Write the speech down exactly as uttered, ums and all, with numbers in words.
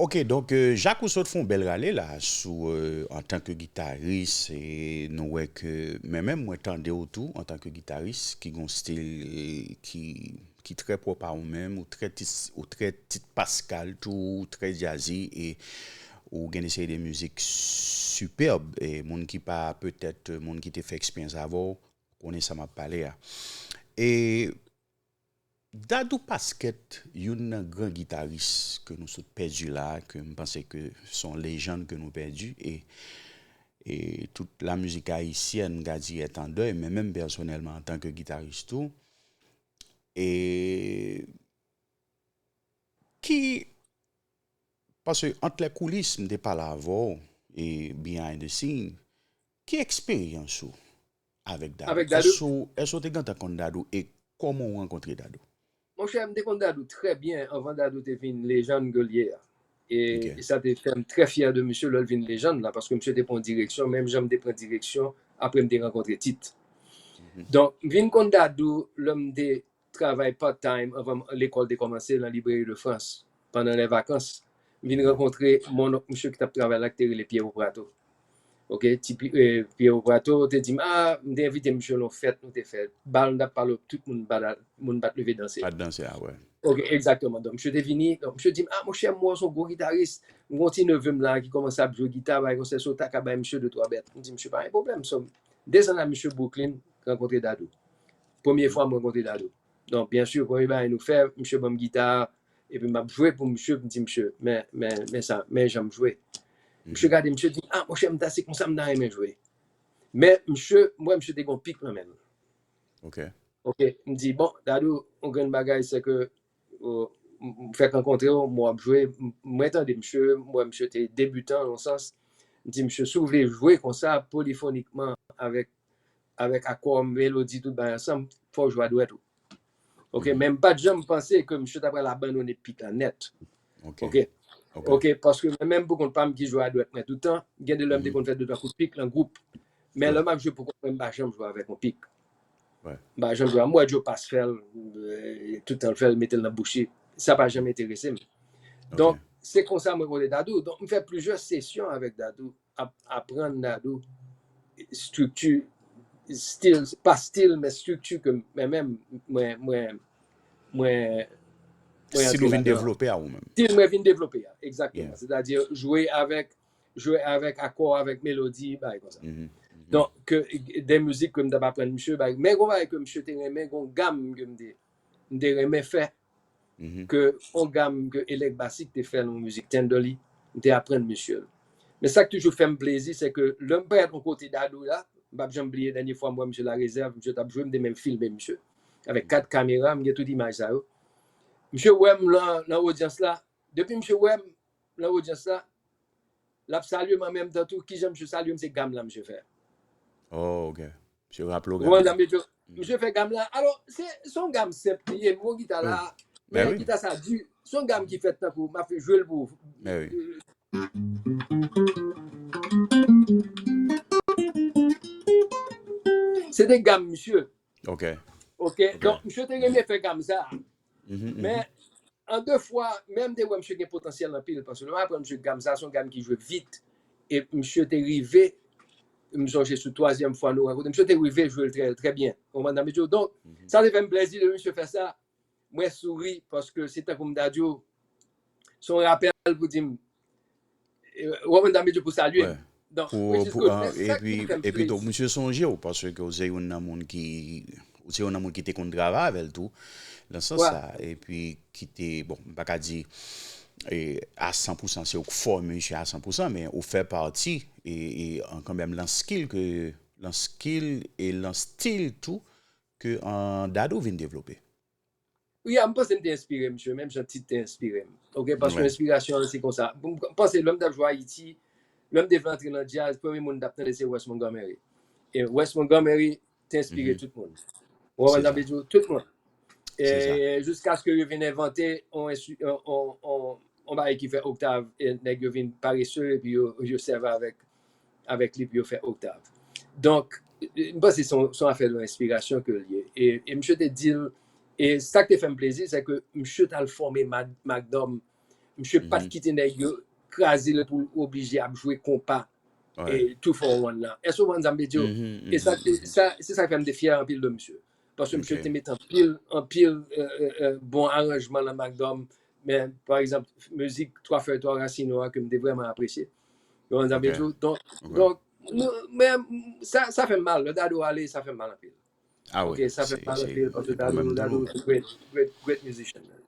Ok, donk, euh, Jacques, ou sot fè yon bèl rale la sou, euh, antanke gitaris, e nou wè ke, men menm mwen tande w tou antanke gitaris ki gon stil, euh, ki, ki trè pwòp a ou menm, ou trè tit, ou trè tit paskal tou, ou trè djazi, e ou gen de seri de mizik sipèb, e moun ki pa, petèt, moun ki te fè eksperyans avè w, konnen sa m ap pale a. E Dadou Pasquet, youn nan gran gitaris ke nou sot pèdi la, ke m panse ke se yon lejann ke nou pèdi, e, e tout la mizik ayisyèn, m ka di, est en deuil, men menm pèsonèlman, antanke gitaris tou, e ki Paske ant lè koulis, m te pale avè w, e behind the scene, ki eksperyans ou avèk Dadou? Avèk Dadou? Èske w, èske w te gentan konn Dadou e kòman w rankontre Dadou? Monchè, m te konn Dadou trè byen anvan Dadou te vin lejann ke l ye a. E, Ok. e sa te fè m trè fyè de misye lè l vin lejann la, paske misye te pran direksyon, menm jan m te pran direksyon apre m te rankontre Tit. Mhm. Donk, m vin konn Dadou lè m te travay part-time anvan lekòl te kòmanse nan Librairie de France, pandan lè vakans. M vin rankontre mononk misye ki t ap travay la, ki te rele Pierrot Prato. Ok, ti Pi-, eh, Pierrot Prato te di m, ah, m te envite misye nan yon fèt nou te fè. Bal, m t ap pale, tout moun bat, moun bat leve danse. Bat danse a, wè. Ok, egzakteman. Donk, misye te vini, donk, misye di m, ah, monchè, m wè w se yon gwo gitaris. M gen yon ti neve m la ki kòmanse ap jwe gita, bagay konsa, si w ta ka bay misye de twa bèt. M di, misye, pa gen pwoblèm. So, desann a misye Brooklyn, rankontre Dadou. Premye fwa m rankontre Dadou. Donk, byen si, premye bagay nou fè, misye ban m gita, epi m ap jwe pou misye, m di misye, men, men, men sa, men jan m jwe. Misye gade, misye di, ah, monchè, m ta se konsa m ta renmen jwe. Men, misye, m wè misye te gen yon pik nan men l. Ok. Ok, m di, bon, Dadou, yon grenn bagay, se ke, euh, m, m fèk rankontre w, m wè w ap jwe, m, mwen tande misye, m wè misye te debitan, nan yon sans. M di misye, si w vle jwe konsa, polifonikman, avèk, avèk akò, melodi, tout bagay ansanm, fò w jwe a dwèt ou. Ok, men m pa t janm panse ke misye ta pral abandone pik la nèt. Ok. Ok. Ok. Ok, paske mwen menm pou kont pa m ki jwe a dwèt mwen tout tan, gen de lè m te konn fè de twa kout pik nan gwoup. Men lè m ap jwe pou kont mwen, m pa janm jwe avèk yon pik. M pa janm jwe. M wè Joe Pass fè l, euh, tout tan l fè l, mete l nan bouch li. Sa pa janm enterese m. Donk, se konsa mwen konnen Dadou. Donk, m fè plizyè sesyon avèk Dadou, ap, aprann Dadou, estrikti, stil, pa stil, men estrikti ke m, men menm, mwen, mwen, mwen, mwen antre ladan. Stil ou vin devlope a ou menm. Stil mwen vin devlope a, egzakteman. Sètadi, jwe avèk, jwe avèk akò, avèk melodi, bagay konsa. Donk, ke, de mizik ke m t ap aprann misye, bagay, men gon bagay ke misye te renmen, gon gam ke m te, m te renmen fè, ke on gam ke Elek Basik te fè nan mizik Tenderly, m te aprann misye l. Men sa k toujou fè m plezi, se ke lè m parèt yon kote Dadou la, m p ap janm bliye dènye fwa m wè misye Larezèv, misye t ap jwe, m te menm filme misye. Avèk kat kamera, m gen tout imaj sa yo. Misye wè m lan, nan odyans la. Depi misye wè m lan odyans la, l ap salye m an menm tan tou. Kijan misye salye m, se gam la misye fè. Oh, ok. Misye raple w gam nan. Misye fè gam la. Alò, se, se yon gam senp li ye. M gon gita la. Men gita sa di. Se yon gam ki fèt tankou, m ap jwe l pou ou. Se te gam misye. Ok. Ok. Donk, misye te renmen fè gam sa. Men, an de fwa, men m te wè misye gen potansyèl anpil, paske lè m aprann misye gam sa, se yon gam ki jwe vit. E misye te rive, m sonje sou twazyèm fwa nou rankontre, misye te rive jwe l trè, trè byen. Ou konprann sa m vle di w? Donk, sa te fè m plèzi lè misye fè sa. Mwen souri, paske se tankou m ta di w, se yon rapèl pou di m, e, ou konprann sa m vle di w, pou salye m. Donk, which is good. Men sa ki fè m plezi. Epi tou, misye sonje w, paske w se youn nan moun ki, ou se youn nan moun ki te konn travay avè l tou, nan sans sa, epi ki te, bon, m pa ka di, e, a san pou san, se ou k fòme misye a san pou san, men ou fè pati, e, e, an kanmenm, lan stil ke, lan stil e lan stil tou, ke, an, Dadou vin devlope. Wi, a, m panse m te enspire misye, menm jan Tit te enspire m. Ok, paske enspirasyon an se konsa. M panse lè m t ap jwe Ayiti, lè m te vle antre nan djaz, premye moun m t ap tande se Wes Montgomery. E Wes Montgomery te enspire tout moun. Ou konprann sa m vle di w? Tout moun. E jiskaske yo vin envante on enstri-, on, on, on, on bagay ki fè oktav, e nèg yo vin parese, epi yo, yo sèvi avèk, avèk li pou yo fè oktav. Donk, m panse se yon, se yon afè de enspirasyon ke l ye. E, e misye te di l, e sa k te fè m plezi, se ke misye t al fòme Mad-, Magnum. Misye pa t kite nèg yo kraze l pou l oblije ap jwe konpa e two four one la. Èske w konprann sa m vle di w? E sa, se sa, se sa k fè m te fyè anpil de misye. Paske misye te mete anpil, anpil euh, euh, euh, bon aranjman nan Mac Drum. Men, pa egzanp, mizik twa fèy twa rasin yo a ke m te vrèman apresye. Ou konprann sa m vle di w? Donk, donk, nou, men sa, sa fè m mal. Lè Dadou ale, sa fè m mal anpil. Ah Ok, wi, sa fè se mal se anpil paske se Dadou, pwoblèm Dadou tou. Se great, great, great musician, man.